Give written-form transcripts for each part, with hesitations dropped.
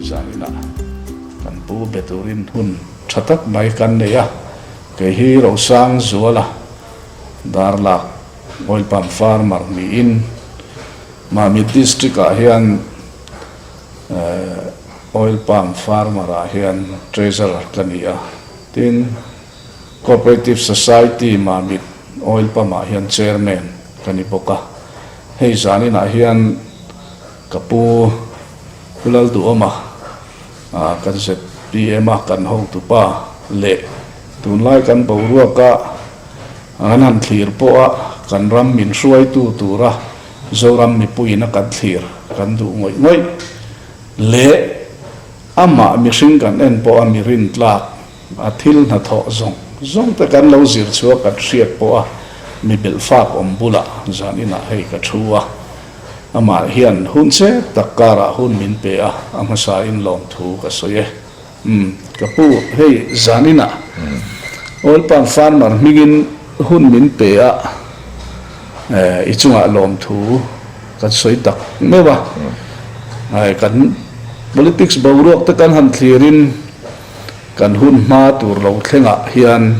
Zaninah kan pu be turin hun tha tak mai kan nei a, kei hi Rosang Zuala Darlak Oil Palm Farmer niin Mamit District ah hian Oil Palm Farmer ah hian Treasurer ka ni a, tin Cooperative Society Mamit Oil Palm ah hian Chairman ka ni bawk a. Hei zaninah hian ka pu Pu Lalduhawma kan zpm a kan hotupa leh tunlai kan boruaka an han thlir pawha kan ram min hruaitu tura Zoram mipuiin a kan thlir kan duh ngawih ngawih leh amah mihring kan en pawha mi rintlak A thil hnathawh zawng zawng te kan lo zir chhuak kan hriat pawh a, mi belh fak awm bulah zan inah hei ka thu a. Amah hian hun che tak karah hun min pe a, a hmasa in lawmthu ka sawi e. Umm, ka pu, hei zan inah Oil Palm Farmer hmingin hun min pe a, i chungah lawmthu kan sawi tak meuh a. Kan politics boruak te kan han thlirin, Kan hun hma tur lo thlengah hian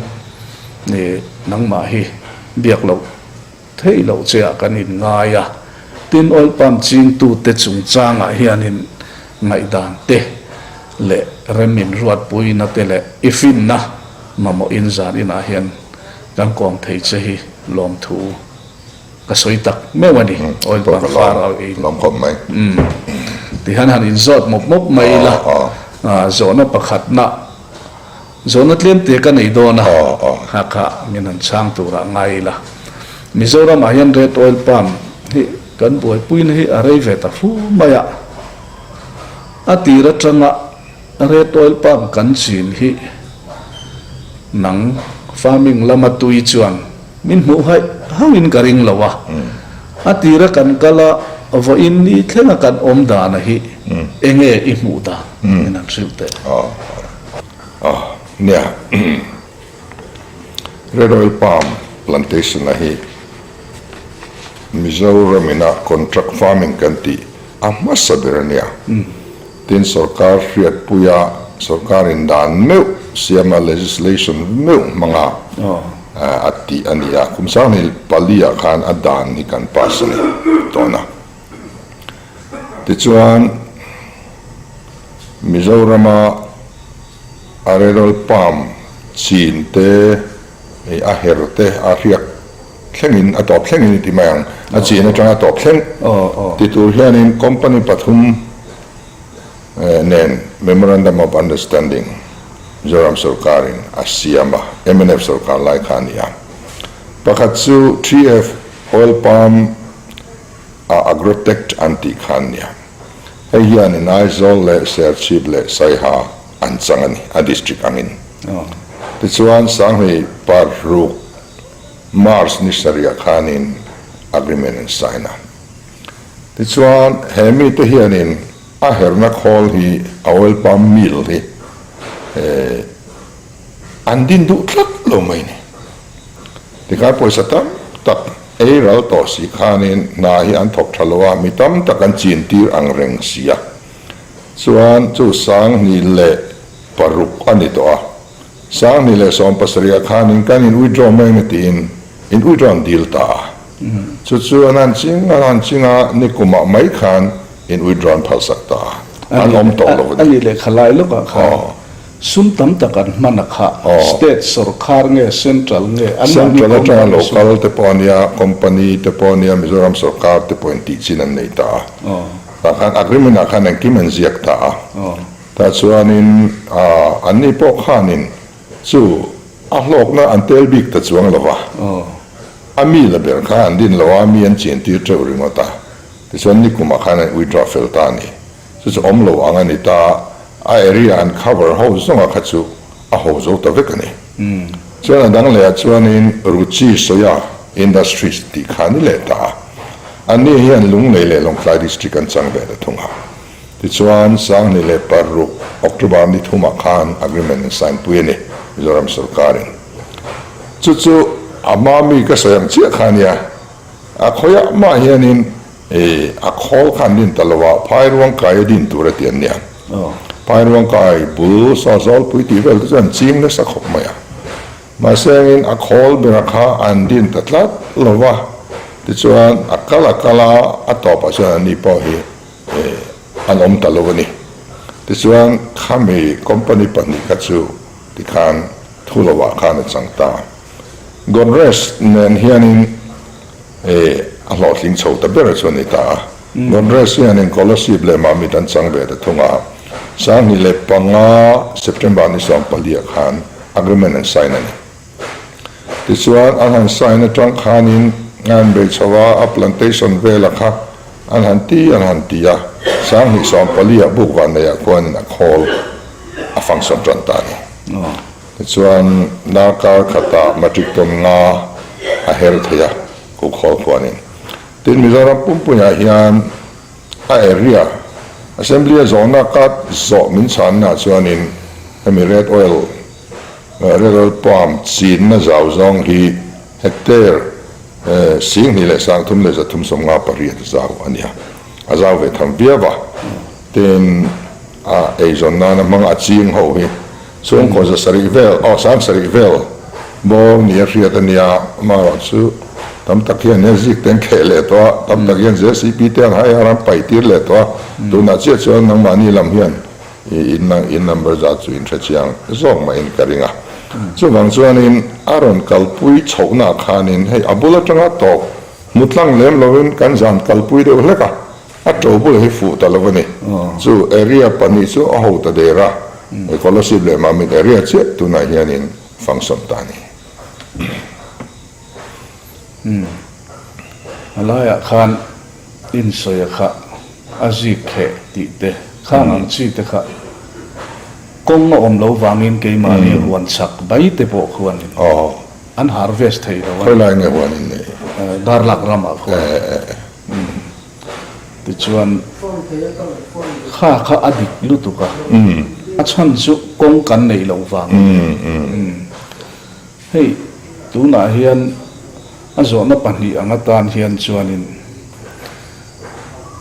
nangmah hi biak loh theih loh che ah kan inngai a, tin oil palm chingtute chungchangah hianin ngaihdan te leh rem inruatpuina te leh i finna mamawhin zan inah hian kan kawm thei che hi lawmthu Ka sawi tak meuh a ni, oil palm far a ei. Lawm khawp mai. Tihian han inzawt mawp mawp mai ila, zawhna pakhatna, zawhna tlemte ka nei dawn a, kha kha min han chhang turah ngai ila. Mizoramah hian red oil palm hi kan buaipuina hi a rei ve ta fu mai a, a tir atanga red oil palm kan chin hi nang farming lama tui chuan Min hmuh haih hauhin ka ring lo a, a tira kan kal a, vawiin ni thlenga kan awm dana hi enge i hmuh dan min han hrilh teh. Aw nia, Red Oil Palm Plantation a hi Mizoram ina contract farming kan tih a hmasa ber a nia. Tin sorkar hriatpuia sorkarin dan meuh siama legislation meuh hmanga a tih a ni a, kum sanghnih pali ah khan a dan hi kan pass a ni tawn a. Tichuan Mizorama a red oil palm chin te a her te a hriak thlengin a tawp thlengin i ti mai ang, a chin atanga tawp thleng ti tur hianin company pathum nen Memorandum of Understanding Mizoram sorkarin a siam a, mnf sorkar lai kha a ni a. Pakhat chu TF Oil Palm a Agrotect an tih kha an ni a. Hei hianin Aizawl leh Serchhip leh Saiha an chang a ni, a district angin. Tichuan Sanghei Paruk March ni sarih khanin agreement an sign a. Tichuan he mite hianin a herna khawl hi a oil palm mill hi an din duh tlat lo mai ni. Tikhan pawisa tam tak ei ral tawh si khanin hna hi an thawk tha lo a, mi tam tak an chin tir ang reng si a. Chuan chu 2006 a ni tawh a. 2017 khanin kan in withdraw mai ang tiin in withdraw an dil ta a. Chu chu an han ching an han ching a, nikumah mai khan in withdraw an phalsak ta a. An awm tawh lo a ni. A nih lehkha lai lawkah khan sum tam tak an hman a kha, state sorkar nge central nge an mahni Central atanga local te pawh a nia, company te pawh a nia, Mizoram sorkar te pawhin tih chin an nei ta a. Tah khan agreement ah khan engkim an ziak ta a. Tah chuanin anni pawh khanin chu a hlawkna an tel bik ta chuang lo va, a mi la ber kha an din lo a, mi an chentir teuh ringawt a. Tichuan nikumah khan an withdraw fel ta a ni. Chu chu awm lo ang a ni ta, a area an cover ho zawnga kha chu a ho zo ta vek a ni. Chuan a dang lehah chuanin Ruchi Soya Industries tih kha a ni leh ta a, anni hian Lunglei leh Lawngtlai District an chang ve ta thung a. Tichuan, 2006 October ni thumah khan agreement an sign pui a ni, Mizoram sorkarin. Chu chu a hma mi ka sawi ang chiah kha a nia, a khawiah mah hianin a khawl kha an din ta lo a, phai ruang kai a din tur a ti an nia. Phairuangkai bul saw zawlpui tih vel te chu an ching nasa khawp mai a. Mahse engin a khawl bera kha an din ta tlat lo va, tichuan a kal a kal a, a tawpah chuan an ni pawh hi an awm ta lo a ni. Tichuan khami company pahnih kha chu tikhan thu lovah khan a chang ta. Godrej nen hianin a hlawhtling chho ta ber chu a ni ta a. Godrej hianin Kolasib leh Mamit an chang ve ta thung a. 2005 September ni 14 khan agreement an sign a ni. Tichuan an han sign atang khanin a han bei chho a, a plantation vela kha an han ti an han ti a, 2014 ah buk vanneiah khuanin a khawl a function tan ta a ni. Tichuan, darkar khatah matric ton nga a her thei a, Kukhawl khuanin. Tin, Mizoram pumpuiah hian a area, Assembly a zawhna ka zawh min chhanna chuanin hemi Red Oil, Red Oil Palm chinna zau zawng hi hectare 23,358 zau a nia. A zau ve tham viau a. Tin, a eizawn nana hmang a ching ho hi chhungkaw 700 vel, aw 700 vel bawr nia hriat a nia, amaherawh chu tam tak hian he zik te an kheh leh tawh a, tam tak hian JCP te an hai a, ram paih tir leh tawh a, tunah chiah chuan nangmahni lam hian in in number zat chu in hre chiang zawk mahin ka ring a. Chuvang chuanin a rawn kalpui chhohnaah khanin hei a bul atanga tawp hmu tlang lem lovin kan zan kalpui deuh hlek a. A to bul hi fuh ta lo a ni. Chu area pahnih chu a ho ta der a, Kolasib leh Mamit area chiah tunah hianin function ta a ni. Umm. A laiah khan insawi a kha a zik kheh tih te khang ang chi te kha kawng a awm lo vangin keimahni huan chak mai te pawh khuanin an harvest thei lo a ni. Khawilai nge huan in nei? Darlak ramah khuan. Tichuan, kha kha a dik lutuk a, a chhan chu kawng kan neih loh vang a ni. Hei, tunah hian a zawhna pahnih ang atan hian chuanin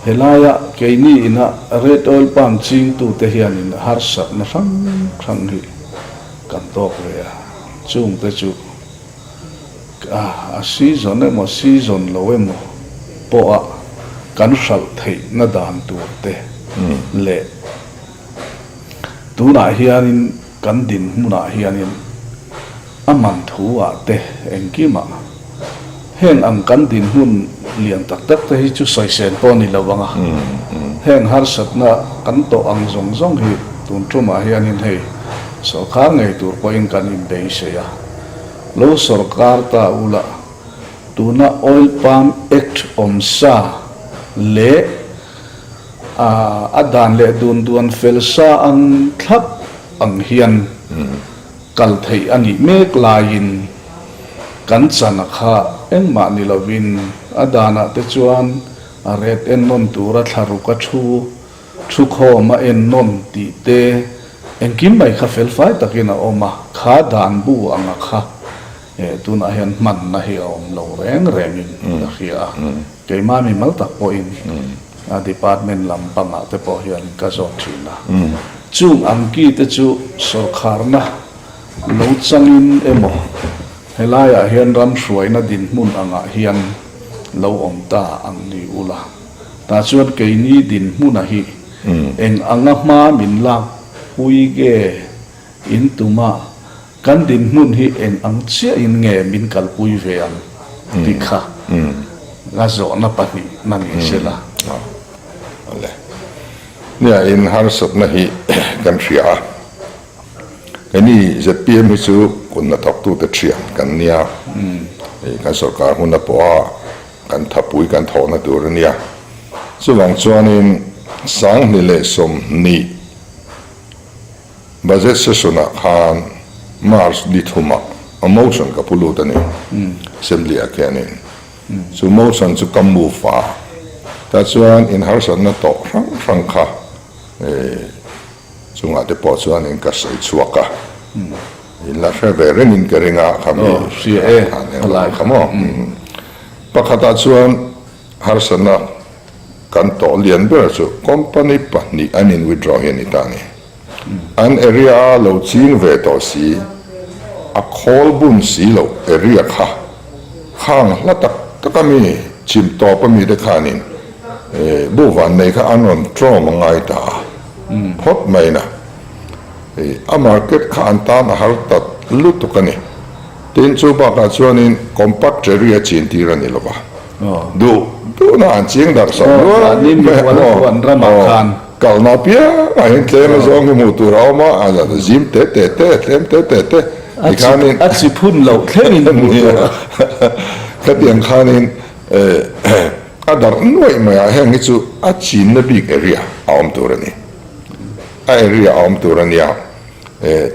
helaia keini ina Red Oil Palm chingtute hianin harsatna hrang hrang hi kan tawk ve a, chungte chu. A season emaw season lo emaw pawha kan hralh theihna dan tur te leh tunah hianin kan dinhmunah hianin a man thu ah te engkimah heng ang kan dinhmun lian tak tak te hi chu sawisel pawh a ni lo ang a, heng harsatna kan tawh ang zawng zawng hi tun tumah hianin hei sawrkar ngei tur pawhin kan inbeisei a. Lo sawrkar ta ula, tuna Oil Palm Act awm sa leh a dan leh dun duan fel sa ang thlap ang hian kal theih a nih mek laiin kan chana kha engmah ni lovin a danah te chuan a ret ennawn tura thlaruk a thu Thukhawm a en nawn tih te engkim mai kha felfai takin a awm a, kha dan bu anga kha tunah hian hmanna hi a awm lo reng rengin ka hria a, keimah mimal tak pawhin a department lam pangah te pawh hian ka zawt thin a, chung ang ki te chu sawrkharna lo changin emaw helaiah hian ram hruaina dinhmun angah hian lo awm ta ang ni ula. Tah chuan keini dinhmuna hi eng anga hma min lak pui nge in tuma kan dinhmun hi eng ang chiahin nge min kalpui ve ang tih kha a zawhna pahnih na ni sela. Awle. Nia in harsatna hi kan hria a, keini zpm hi chu kut hnathawktute thian kan nia, kan sorkar huna pawha Kan thapui kan thawhna tur a nia. Chuvang chuanin 2020 Budget Session-ah khan March ni thumah a motion ka pu lut a ni, Assembly-ah khianin. Chu motion chu ka move a, tah chuan inharsatna tawh hrang hrang kha Chungah te pawh chuanin ka sawi chhuak a, in la hre ve rengin ka ring a, kha mi kha maw. Pakhatah chuan harsatna kan tawh lian ber chu company pahnih an in withdraw hi a ni ta a ni. An area a lo ching ve tawh si, a khawl bun si loh area kha khang hla tak tak a mi chim tawp a mi te khanin bu van nei kha an rawn tlawm a ngai ta a phawt mai na. A market kha an tan a har ta lutuk a ni. Tin chu bakah chuanin compact area chin tir a ni lo va. Duh duhna an ching darh sak nual a. Kalna apiangah hian tlem azawng hi hmuh tur a awm a, a zim te te te, tlem te te te tikhanin A chi phun loh thlengin hmuh tur a. Khatiang khanin a darh nuaih mai a, heng hi chu a chinna bik area a awm tur a ni. A area a awm tur a nia,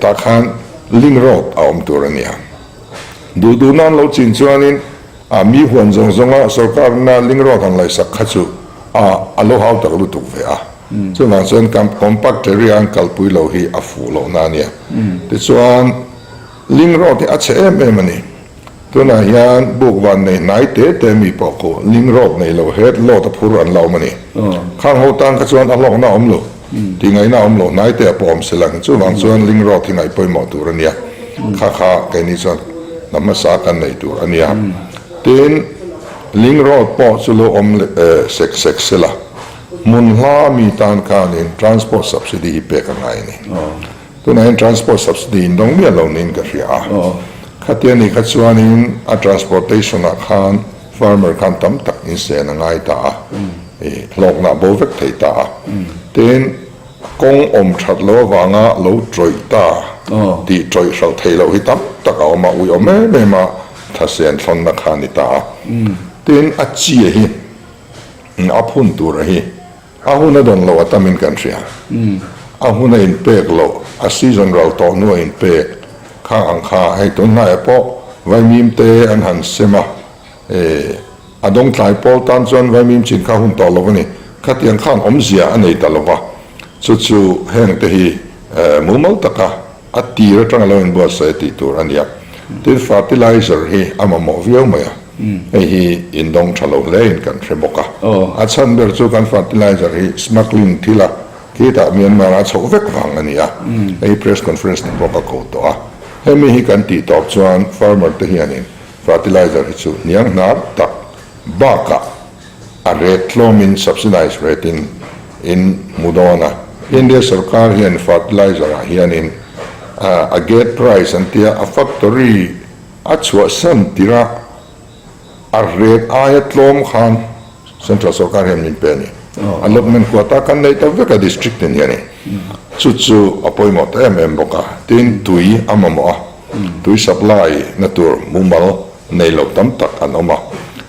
tah khan link road a awm tur a nia. Duh duh nan lo chin chuanin A mi huan zawng zawnga sorkarna ling road han laihsak kha chu a a lo hau tak lutuk ve a. Chuvang chuan kan compact area an kalpui lo hi a fuh lohna a nia. Tichuan ling road hi a chhe em em a ni. Tunah hian buk van nei hnai te te mi pawh khu ling road nei lo head load a phur an la awm a ni. Khang ho tan kha chuan a hlawkna a awm lo. Tih ngaihna a awm lo hnai te a pawh awm se lang. Chuvang chuan ling road hi ngaih pawimawh tur a nia. Kha kha keini chuan hna hmasa kan nei tur a nia. Tin, ling road pawh chu lo awm sek sek se la, hmun hla mi tan khanin transport subsidy hi pek a ngai a ni. Tunah hian transport subsidy in dawng miah lo niin ka hria a. Khatia ni kha chuanin a transportation ah khan farmer khan tam tak insen a ngai ta a, hlawkna a bo vek thei ta a. Tin, kawng awm that lo avanga lo tawih ta tih tawih hralh theih loh hi tam tak a awm a, ui awm em em a thlasen thlawnna kha a ni ta a. Tin, a chi hi a phun tur hi A hun a dawn loh a tamin kan hria. A hun a inpek loh, a season ral tawh hnu a inpek kha ang kha hei tun hnaiah pawh vaimim te an han sem a, e a dawng tlai pawl tan chuan vaimim chin kha hun tawh lo a ni. Khatiang khan awmzia a nei ta lo va, chu chu heng te hi mumal taka a tir atanga lo inbuatsaih tih tur a nia. Tin, fertilizer hi a mamawh viau mai a, hei hi indawng tha lo hle in kan hre bawk a. A chhan ber chu kan fertilizer hi smuggling thil a, khitah Myanmar a chhoh vek vang a ni a, hei hi press conference te pawh ka ko tawh a. Hemi hi kan tih tawp chuan farmer te hianin fertilizer hi chu hniang hnar tak bakah a rate tlawmin subsidized rate in in hmu dawn a. India sorkar hian fertilizer ah hianin a gate price an tia a factory a chhuahsan tirh a a rate aia tlawm khan central sorkar hian min pe a ni. Allotment quota kan nei ta vek a district tin hianin chu chu a pawimawh ta em em bawk a. Tin tui a mamawh a, tui supply na tur mumal nei lo tam tak an awm a.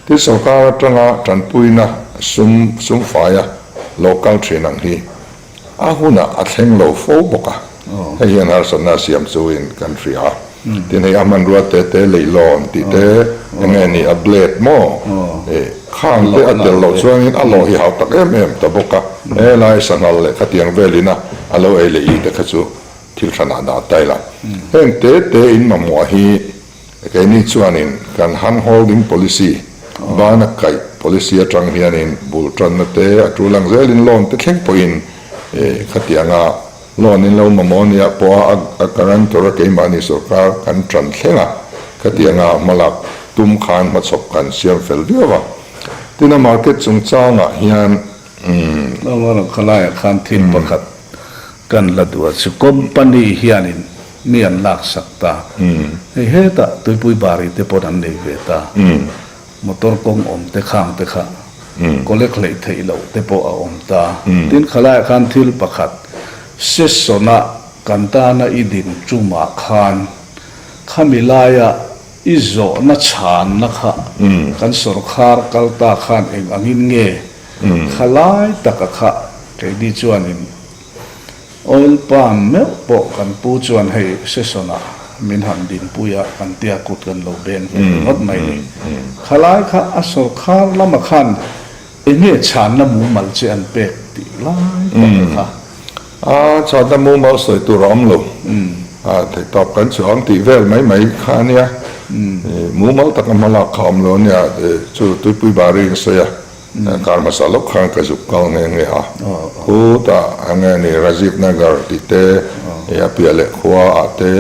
Tin, sorkar atanga tanpuina sum sum faia lo kal thin ang hi a hunah a thleng lo fo bawk a. Hei hian harsatna a siam chuin kan hria a. Tin, hei a hmanrua te te leihlawn tih te eng nge ni a blade maw khang te a tel loh chuanin a lawh hi hau tak em em ta bawk a. Helai sanghal leh khatiang velina a lo ei leh i te kha chu thil hranah dah ta ila. Heng te te in mamawh hi Keini chuanin kan hand holding policy, bana kaih policy atang hianin bul tanna te a tul ang zelin loan te thleng pawhin khatianga loan in lo mamawh nia pawha a guarantor a keimahni sorkar kan tan thleng a, khatianga hmalak tum khan hmachhawp kan siam fel viau a. Tin a market chungchangah hian. Lawngawrang khalaiah khan thil pakhat kan la duh a chu company hianin mi an laksak ta. Hei hetah tuipui bari te pawn an nei ve ta. Motor kawng awm te khang te kha collect hleih theih loh te pawh a awm ta. Tin khalaiah khan thil pakhat session-a kan tana i din tumah khan khami laia i zawhna chhanna kha kan sawrkhar kal ta khan eng angin nge khalai taka kha keini chuanin Oil palm meuh pawh kan pu chuan hei session ah min han dinpui a kan tia kut kan lo beng ve ringawt mai ni. Khalai kha a sawrkhar lama khan enge chhanna mumal che an pek tih lai tak kha. A chhanna mumal sawi tur a awm lo. A theihtawp kan chuang tih vel mai mai kha a nia. Mumal taka hmalak kha a awm lo a nia chu tuipui bari in sawi a. Kar hmasa lawk khan ka zuk kal nghe nghe a, khutah eng nge ni Rajiv Nagar tih te, a piah leh khua ah te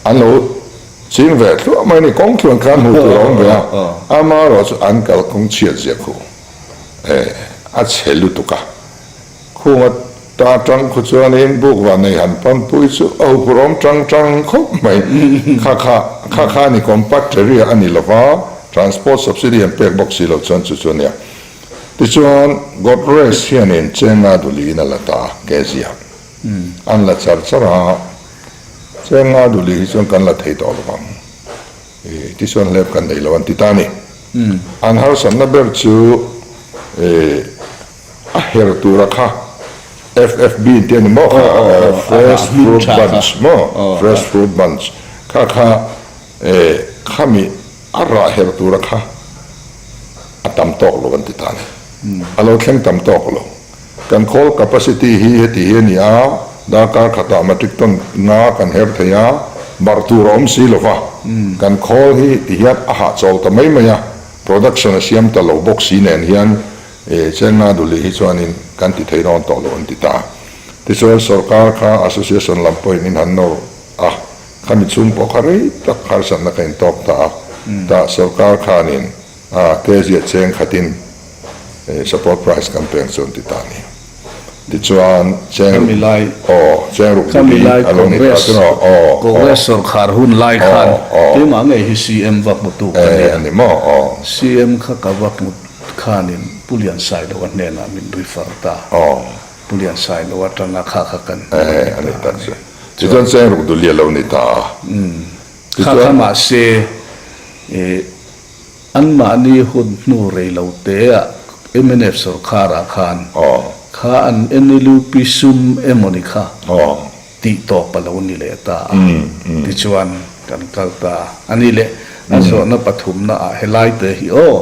an lo ching ve thluah mai a ni, kawng thluan khan hmuh tur a awm ve a, amaherawh chu an kalkawng chhiat zia khu a chhe lutuk a. Khunga ta tang khu chuanin buk va nei han pampui chu a huphurhawm tang tang khawp mai. Kha kha kha kha ni compact area a ni lova, transport subsidy an pek bawk si lo chuan chu chu a nia. Tichuan Godrej hianin Chenga Duliin a la ta a, Kezia an la char char a, Chenga Duli hi chuan kan la thei tawh lovang. Tichuan hlep kan nei lo an ti ta a ni. An harsatna ber chu A her tura kha FFB in tih a ni maw kha Fresh Fruit Bunch maw Fresh Fruit Bunch kha kha khami a rah her tura kha a tam tawk lo an ti ta a ni. A lo thleng tam tawk lo. Kan khawl capacity hi heti hi a ni a, darkar khatah metric ton nga kan her thei a, barh tur a awm si lo va, kan khawl hi ti hian a hahchawl ta mai mai a, production a siam ta lo bawk si nen hian E Chenna Duli hi chuanin kan ti thei dawn tawh lo an ti ta. Tichuan sorkar kha association lam pawhin in han nawr a, khami chhung pawh kha rei tak harsatna ka intawk ta a, tah sorkar khanin a kg a cheng khatin support price kan peng chu an ti ta a ni. Tichuan cheng ruk aw cheng ruk Duli a lo ni ta chu aw aw. Congress sorkar hun lai khan keimah ngei hi CM va hmutu ka nia. E a ni maw aw. CM kha ka va hmu Khanin Pu Liansailo-a hnenah min refer ta. Pu Liansailo atanga kha kha kan hmu a ni ta a ni. Tichuan cheng ruk duli a lo ni ta a. Kha kha mahse anmahni hun hnu rei lo teah mnf sorkharah khan kha an NLUP sum emawni kha tih tawp a lo ni leh ta a, tichuan kan kal ta a ni leh a zawhna pathumna ah helai te hi aw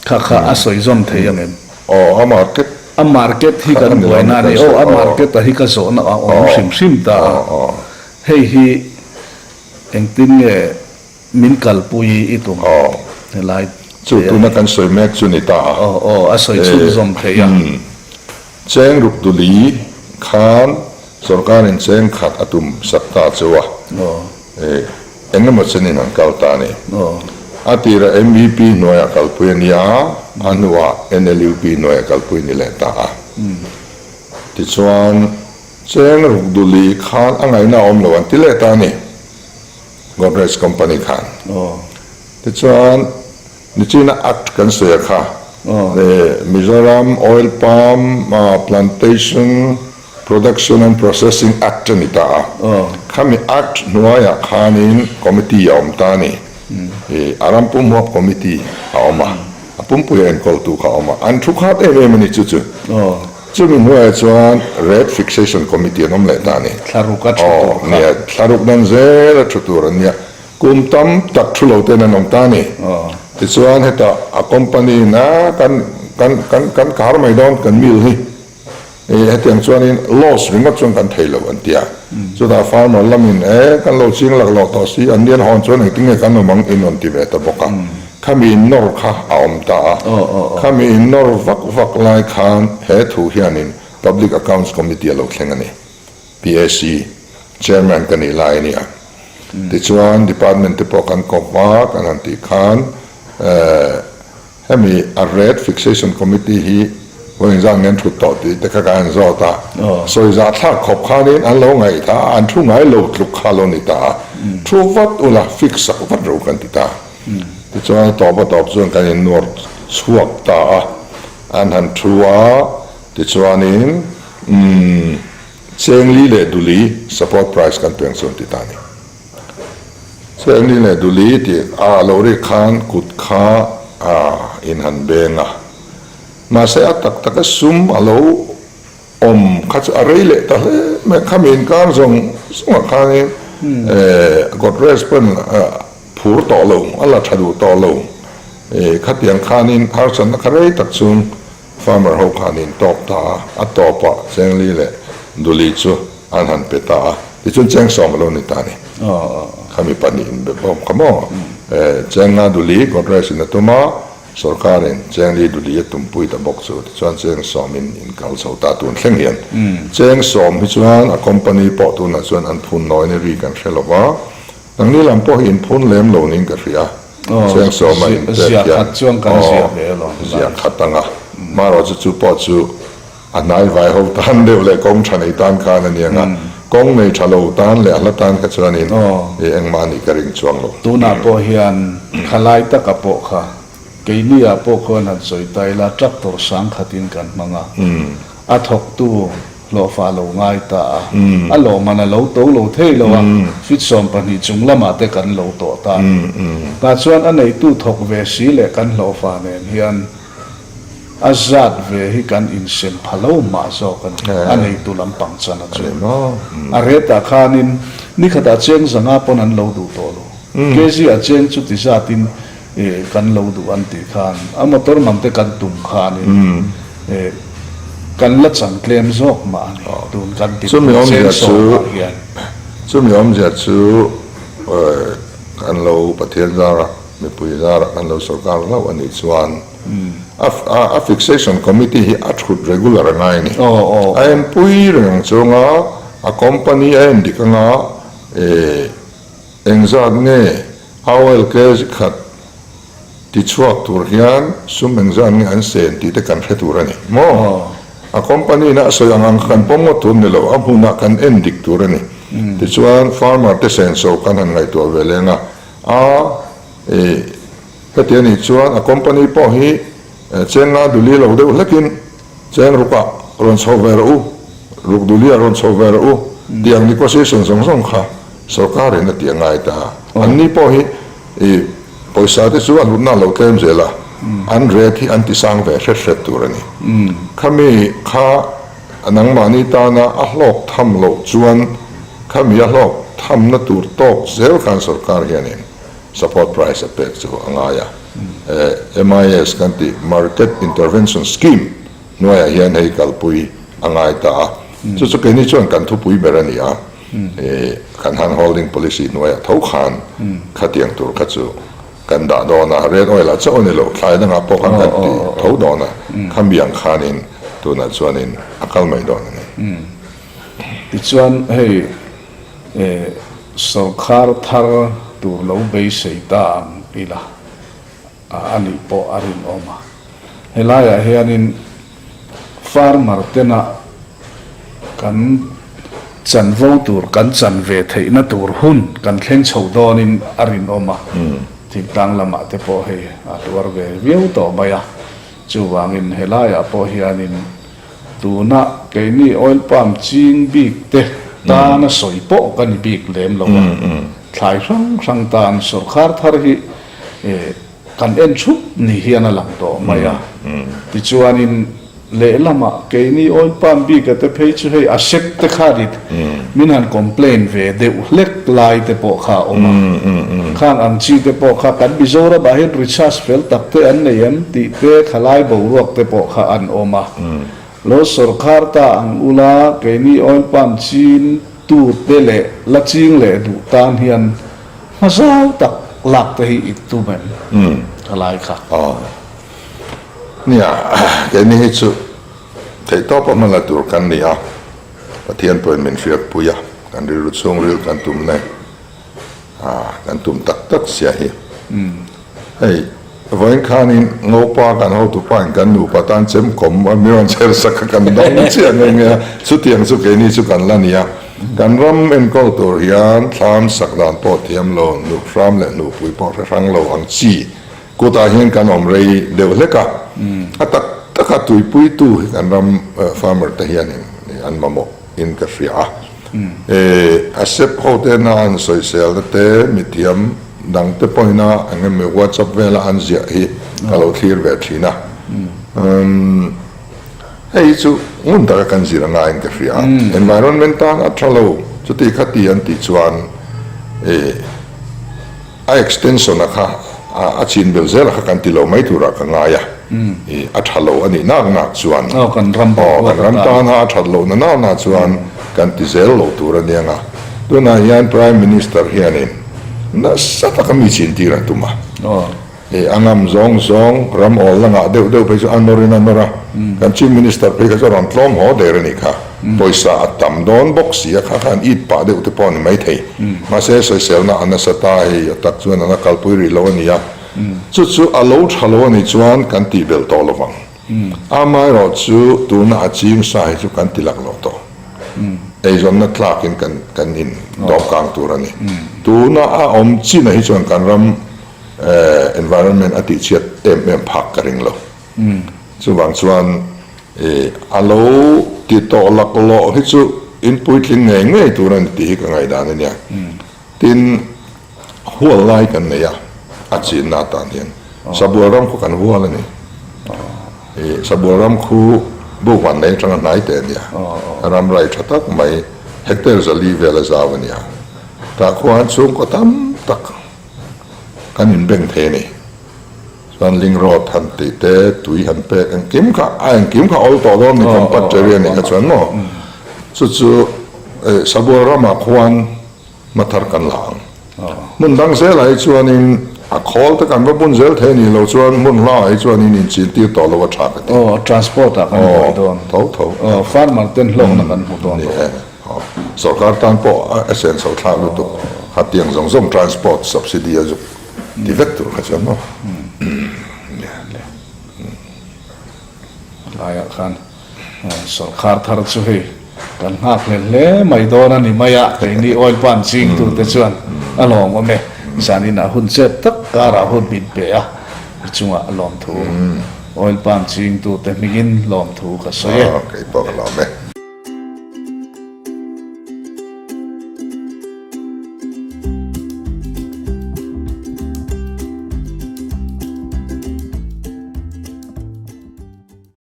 kha kha a sawi zawm thei ang em? Aw a market A market hi kan buaina a ni aw a market a hi ka zawhna a awm hrim hrim ta a, hei hi engtin nge min kalpui i tum helai te Chu tuna kan sawi mek chu ni ta a. Aw aw a sawi chhunzawm thei a. Cheng ruk duli khan sorkarin cheng khat a tum sak ta chu a, eng emaw chenin an kal ta a ni. A tirah MEP hnuaiah kalpui a ni a, a hnuah NLUP hnuaiah kalpui a ni leh ta a. Tichuan, cheng ruk duli khan a ngaihna a awm lo an ti leh ta a ni, Godrej Company khan. Tichuan, Nichina Act kan sawi a kha, Mizoram Oil Palm Plantation Production and Processing Act a ni ta a. Khami Act hnuaiah khanin Committee a awm ta a ni. A ram pumhuap Committee a awm a, a pumpui a enkawltu kha a awm a. An thu khat em em a ni chu chu. Chumi hnuaiah chuan Rate Fixation Committee an awm leh ta a ni. Thlaruk a thu tur kha. Nia, thlaruk dan zel a thu tur an nia. Kum tam tak thu lo ten an awm ta a ni. Tichuan hetah a company in a kan kan kan kan khar mai dawn kan mill hi e hetiang chuanin loss ringawt chuan kan thei lo an ti a. Chutah farmer lamin e kan lo ching lak loh tawh si an lian hawn chuan engtin nge kan awm ang in rawn ti ve ta bawk a. Khami in nawr kha a awm ta a. Khami in nawr vak vak lai khan he thu hianin Public Accounts Committee a lo thleng a ni. PAC Chairman ka nih lai a ni a. Tichuan Department te pawh kan kawp a, kan han tih khan hemi a Rate Fixation Committee hi vawi engzat nge an thut tawh tih te kha kan han zawt a. Sawi zah thlak khawp khanin an lo ngaih ta a, an thu ngai lo tluk kha lo ni ta a. Thu vat ula fix sak vat ro kan ti ta. Tichuan a tawp a tawp chuan kan innuar chhuak ta a, an han thu a, tichuanin umm. Chengli leh Duli support price kan peng chuan ti ta ni. Chengli leh Duli tih a lo rik khan kut kha a in han beng a. Mahse a tak taka sum a lo awm kha chu a rei leh ta hle mai. Khami inkar zawng zawngah khanin Godrej pawn phur tawh lo, a la tha duh tawh lo. Khatiang khanin harsatna kha rei tak chung Farmer ho khan in tawk ta a, a tawpah Chengli leh Duli chu an han pe ta a, tichuan Chengsawm a lo ni ta a ni. Khami pahnih in be bawk kha maw? Chenga Duli Godrej in a tum a, Sorkarin cheng li duli a tumpui ta bawk chu tichuan cheng sawmin in kal chho ta tun thleng hian cheng sawm hi chuan a company pawh tunah chuan an phun nawi ni ri kan hre lo va, nangni lam pawh hi in phun lem lo niin ka hria, cheng sawma in pek hian aw ziah khat anga marawh chu chu pawh chu A hnai vai ho tan deuh leh kawng tha nei tan khan a nia nga, kawng nei tha lo tan leh a hla tan kha chuanin i engmah a nih ka ring chuang lo. Tunah pawh hian khalai taka pawh kha keini ah pawh khuan han sawi ta ila tractor sang khatin kan hmang a, a thawktu hlawhfa lo ngai ta a, a lawhman a lo to lo thei lo a, feet 12 chung lamah te kan lo tawh ta a ni. Tah chuan a neitu thawk ve si leh kan hlawhfa nen hian A zat ve hi kan insem pha lo mah zawk a ni, a neitu lampang chan a chu. A retah khanin nikhatah cheng zanga pawn an lo duh tawh lo. KG ah cheng chuti zatin kan lo duh an tih khan a motor man te kan tum khanin kan la chan tlem zawk mah a ni tun kan ti cheng sawmah hian. Chumi awmzia chu kan lo Pathian zarah mipui zarah kan lo sorkar hlauh a nih chuan A fixation committee hi a thut regular a ngai a ni. A enpui reng ang chunga a company a en dik anga engzat nge a oil kg khat tichhuak tur hian sum engzat nge an sen tih te kan hre tur a ni maw? A company in a sawi ang ang kha kan pawm ngawt tur ni lo, a hmunah kan en dik tur a ni. Tichuan farmer te senso kan han ngaihtuah ve leng a, a Heti a nih chuan a company pawh hi cheng nga duli lo deuh hlekin cheng rukah rawn chho ve rawh u, ruk duliah rawn chho ve rawh u tih ang negotiation zawng zawng kha sorkarin a tih a ngai ta. Anni pawh hi i pawisa te chu a hlutna a lo tlem zel a, an rate hi an ti sang ve hret hret tur a ni. Khami kha nangmahni tana a hlawk tham loh chuan khami a hlawk thamna tur tawk zel khan sorkar hianin Support price a pek chu a ngai a, MIS kan tih Market Intervention Scheme hnuaiah hian hei kalpui a ngai ta a, chu chu keini chuan kan thupui ber a ni a, kan hand holding policy hnuaiah tho khan khatiang tur kha chu kan dah dawn a, red oil ah chauh a ni lo, thlai dangah pawh khan kan ti tho dawn a, khamiang khanin tunah chuanin a kal mai dawn a ni. Tichuan hei Sawrkhar thar tur lo beisei ta ang ila a nih pawh a rinawm a. Helaiah hianin farmer tena kan chanvo tur kan chan ve theihna tur hun kan thleng chho dawnin a rinawm a. Thingtlang lamah te pawh hei a tuar ve viau tawh mai a. Chuvangin helaiah pawh hianin Tuna keini oil palm ching bik te tana sawi pawh ka ni bik lem lo a, thlai hrang hrang tan sawrkhar thar hi kan en thup ni hian a lang tawh mai a. Tichuanin lehlamah keini oil palm bika te phei chu hei a sek te kha rit min han complain ve deuh hlek lai te pawh kha a awm a. Khang ang chi te pawh kha kan Mizoramah hian recharge fel tak te an nei em tih te khalai boruak te pawh kha an awm a. Lo sawrkhar ta ang ula keini oil palm chin tu te leh la ching leh duh tan hian hma zau tak lak te hi i tum em khalai kha. Aw nia keini hi chu theihtawpa hma la tur kan ni a, Pathian pawhin min hriatpui a, kan rilru chhungril kan tum nen. A, kan tum tak tak sia hi. Hei, vawiin khanin Ngopa kan hotupa in kan nupa tan chem kawm a mi rawn chher sak a kan dang chiah nghe nghe a, chutiang chu keini chu kan la ni a. Kan ram enkawl tur hian thlam sak dan pawh thiam lo, nup hram leh hnuhpui pawh hre hrang lo ang chi kutah hian kan awm rei deuh hlek a. A tak taka tuipuitu hi kan ram farmer te hianin an mamawh in ka hria a. A sep ho tena an sawiselna te mithiam dang te pawhina eng emaw WhatsApp vela an ziah hi ka lo thlir ve thin a. Hei hi chu ngun taka kan zir a ngaiin ka hria a. Environment tan a tha lo chuti kha ti an tih chuan A extension a kha a chin belh zel a kha kan ti lo mai turah ka ngai a, i a tha lo a nih nak nak chuan Aw kan ram aw kan ram tana a that lohna nak nak chuan kan ti zel lo tur a nia nga. Tunah hian Prime Minister hianin nasa taka mi chin tir an tum a. Ih a ngam zawng zawng ram awl la ngah deuh deuh phei chu a nawrin a nawr a, kan Chief Minister phei kha chu a rawn tlawm haw der a nih kha. Pawisa a tam dawn bawk si a, kha khan it pah deuh te pawh a ni maithei. Mahse sawiselna a nasa ta hei a tak chuan an a kalpui rih lo a ni a, chu chu a lo tha lo a nih chuan kan tih belh tawh lo vang. Amaherawh chu tuna a ching sa hi chu kan ti lak lo tawh. Eizawnna tlakin kan kan in dawhkang tur a ni. Tuna a awm chinah hi chuan kan ram environment a tihchhiat em em phak ka ring lo. Chuvang chuan a lo ti tawh laklawh hi chu in puitling ngei ngei tur a ni tih hi ka ngaihdan a nia. Tin, hual lai kan nei a, a chinna atan hian Sabual ram khu kan hual a ni. Sabual ram khu Bukvan leng atanga hnai teh a nia. Ram rai tha tak mai hectare 400 vel a zau a nia. Tah khuan chhungkaw tam tak kan inbeng thei a ni. Chuan ling road han tih te, tui han pek engkim kha, a engkim kha awl tawh dawn ni compulsory a nih kha chuan maw? Chu chu Sabual ramah khuan hmathar kan la ang. Hmun dang zelah hi chuanin a khawl te kan va bun zel thei a nih loh chuan hmun hlaah hi chuanin inchintir tawh lo a tha ka ti. Aw, transport ah kan buai dawn. Tho tho. Aw, farmer ten hlawkna kan hmu dawn lo. Sorkar tan pawh a senso thlak lutuk kha tiang zawng zawng transport subsidy a zuk ti vek tur kha chuan maw. Laiah khan sorkar thar chu hei kan nghak hlel hle mai dawn a ni mai a, keini oil palm chingtute chuan a lawmawm e. Zanin ah hun chet tak karah hun min pe a, i chungah lawmthu oil palm chingtute hmingin lawmthu ka sawi e. Kei pawh ka lawm e.